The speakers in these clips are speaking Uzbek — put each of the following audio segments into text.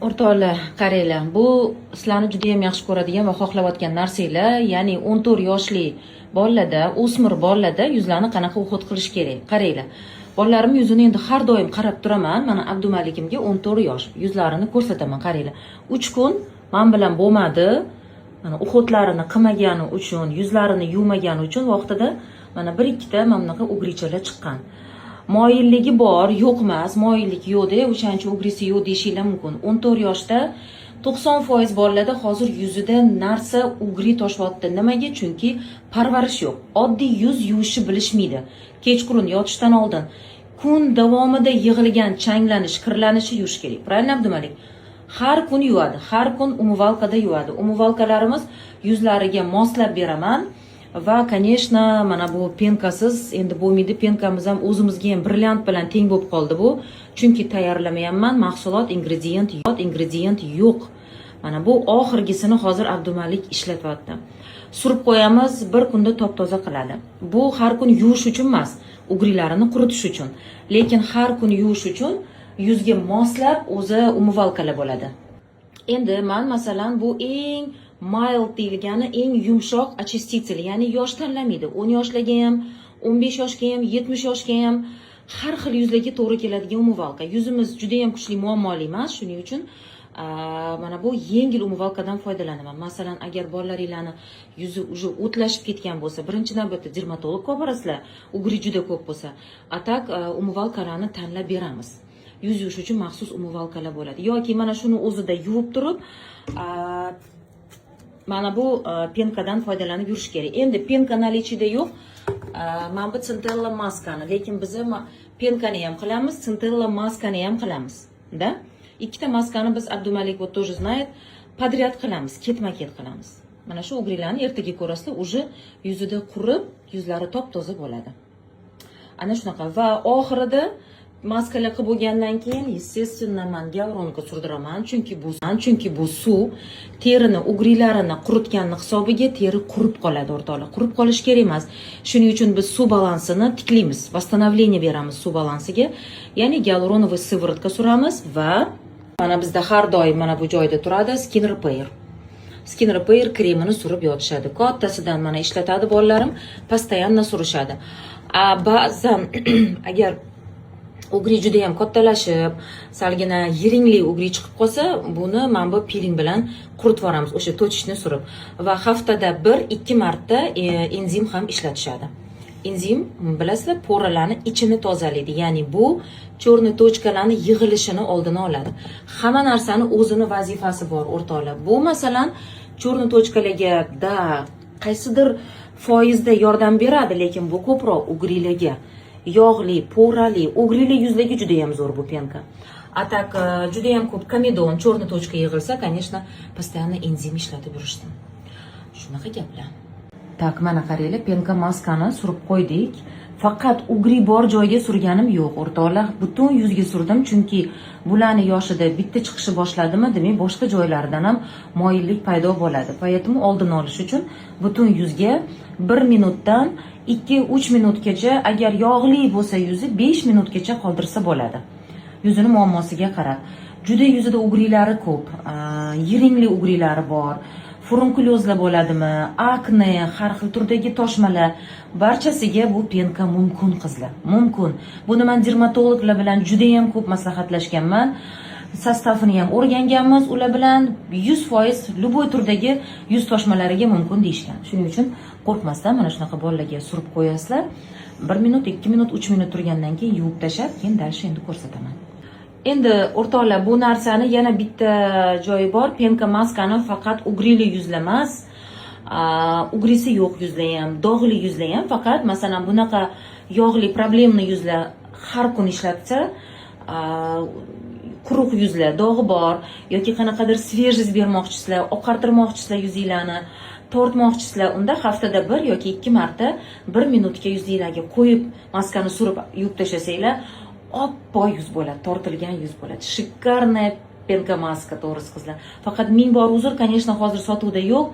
O'rtoqlar, qaranglar, bu sizlarni juda yam yaxshi ko'radigan va xohlayotgan narsanglar, ya'ni 14 yoshli bolalarda, o'smir bolalarda yuzlarni qanaqa уход qilish kerak. Qaranglar. Bolalarim yuzini endi har doim qarab turaman. Mana Abdumalikimga 14 yosh. Yuzlarini ko'rsataman, qaranglar. 3 kun men bilan bo'lmadi. Mana уход larini qilmagani uchun, yuzlarini yuvmagani uchun vaqtida mana bir ikkita mana bunaqa угри chalar chiqqan. Moyilligi bor, yo'q emas, moyillik yo'qda, o'shancha угри si yo'q deyishinglar mumkin. 14 yoshda 90% bolalarda hozir yuzida narsa, угри toshyapti. Nimaga? Chunki parvarish yo'q. Oddiy yuz yuvishni bilishmaydi. Kechqurun yotishdan oldin kun davomida yig'ilgan changlanish, kirlanishi yuvish kerak. Правильно, Abdumalik? Har kun yuvadi, har kun умывалка da yuvadi. Умывалка larimiz yuzlariga moslab beraman. Va, конечно, mana bu пенка siz endi bo'lmaydi. Пенка miz ham o'zimizga ham brilliant bilan teng bo'lib qoldi bu. Chunki tayyorlamayapman, mahsulot, ingredient yo'q, ingredient yo'q. Mana bu oxirgisini hozir Abdumalik ishlatyapti. Surib qo'yamiz, bir kunda top-toza qiladi. Bu har kun yuvish uchun emas, угри larini quritish uchun. Lekin har kun yuvish uchun yuzga moslab o'zi умывалка lar bo'ladi. Endi man, masalan, bu eng mild deyilgani eng yumshoq очиститель, ya'ni yosh tanlamaydi. 10 yoshlarga ham, 15 yoshga ham, 70 yoshga ham, har xil yuzlarga to'g'ri keladigan умывалка. Yuzimiz juda ham kuchli muammoli emas, shuning uchun mana bu yengil умывалка dan foydalanaman. Masalan, agar bolalaringlarni yuzi уже o'tlashib ketgan bo'lsa, birinchi navbatda dermatologga olib borasizlar, угри juda ko'p bo'lsa. А так умывалка larni tanlab beramiz. Yuz yuvish uchun maxsus умывалка lar bo'ladi. Yoki mana shuni o'zida yuvib turib, mana bu пенка dan foydalanib yurish kerak. Endi пенка наличие da yo'q. Mana bu centella maskani, lekin biza пенка ni ham qilamiz, centella maskani ham qilamiz, да? Ikkita maskani biz, Abdumalik вот тоже знает, подряд qilamiz, ketma-ket qilamiz. Mana shu угри larni ertaga ko'rasizlar, уже yuzida qurib, yuzlari top-toza bo'ladi. Ana shunaqa. Va oxirida maskalar qilib bo'lgandan keyin, естественно, man гиалуронка surdiraman, chunki bu suv terini угри larini quritganni hisobiga teri qurib qoladi, o'rtoqlar. Qurib qolishi kerak emas. Shuning uchun biz suv balansini tiklaymiz, восстановление beramiz suv balansiga. Ya'ni гиалуроновый сыворотка suramiz va mana bizda har doim mana bu joyda turadi Skin Repair. Skin Repair kremini surib yotishadi. Kattasidan mana ishlatadi bolalarim, постоянно surishadi. A ba'zan agar угри juda ham kattalashib, salgina yiringli угри chiqib qolsa, buni mana bu piling bilan quritib yuboramiz, o'sha точечный surib. Va haftada 1-2 marta enzim ham ishlatishadi. Enzim, bilasizlar, пора larni ichini tozalaydi. Ya'ni bu черный точка larni yig'ilishini oldini oladi. Hamma narsani o'zini vazifasi bor, o'rtoqlar. Bu, masalan, черный точка larga da qaysidir foizda yordam beradi, lekin bu ko'proq угри larga, yog'li, пора li, угри li yuzlarga juda ham zo'r bu пенка. А так juda ham ko'p комедон, черный точка yig'ilsa, конечно, постоянно enzim ishlatib yurishsin. Shunaqa gaplar. Так, mana qaranglar, пенка maskani surib qo'ydik. Faqat угри bor joyga surganim yo'q, o'rtoqlar. Butun yuzga surdim, chunki bularni yoshida bitta chiqishi boshladimi, demak, boshqa joylaridan ham moyillik paydo bo'ladi. Поэтому oldini olish uchun butun yuzga 1 minutdan 2-3 minutgacha, agar yog'li bo'lsa yuzi, 5 minutgacha qoldirsa bo'ladi. Yuzini muammosiga qarab. Juda yuzida угри lari ko'p, yiringli угри lari bor. Фурункулёз lar bo'ladimi, akne, har xil turdagi toshmalar, barchasiga bu пенка mumkin, qizlar, mumkin. Buni man dermatologlar bilan juda ham ko'p maslahatlashganman. Состав ini ham o'rganganmiz ular bilan, 100% любой turdagi yuz toshmalariga mumkin deyishgan. Shuning uchun qo'rqmasdan mana shunaqa bolalarga surib qo'yasizlar. 1 minut, 2 minut, 3 minut turgandan keyin yuvib tashlab, keyin дальше endi ko'rsataman. Endi, o'rtoqlar, bu narsani yana bitta joyi bor. Пенка maskani faqat угри li yuzlar emas, угри si yo'q yuzlar ham, dog'li yuzlar ham, faqat, masalan, bunaqa yog'li, проблемный yuzlar har kun ishlatsa, quruq yuzlar, dog'i bor yoki qanaqadir свежесть bermoqchisizlar, oqartirmoqchisizlar yuzinglarni, tortmoqchisizlar, unda haftada bir yoki ikki marta bir minutga yuzinglarga qo'yib, maskani surib yuvib tashlasanglar, oppoq yuz bo'ladi, tortilgan yuz bo'ladi. Шикарная пенка maska, to'g'risi, qizlar. Faqat ming bor uzr, конечно, hozir sotuvda yo'q.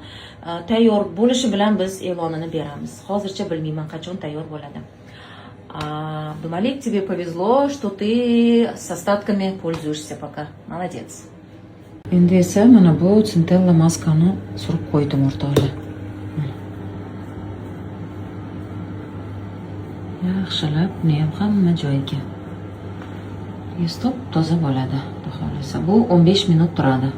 Tayyor bo'lishi bilan biz e'lonini beramiz. Hozircha bilmayman, qachon tayyor bo'ladi. Абдумалик, тебе повезло, что ты с остатками пользуешься пока. Молодец. Endi esa mana bu Centella maskani surib qo'ydim, o'rtoqlar. Yaxshilab buni ham hamma joyiga. Yuz top toza bo'ladi, xudo xohlasa. Bu 15 minut turadi.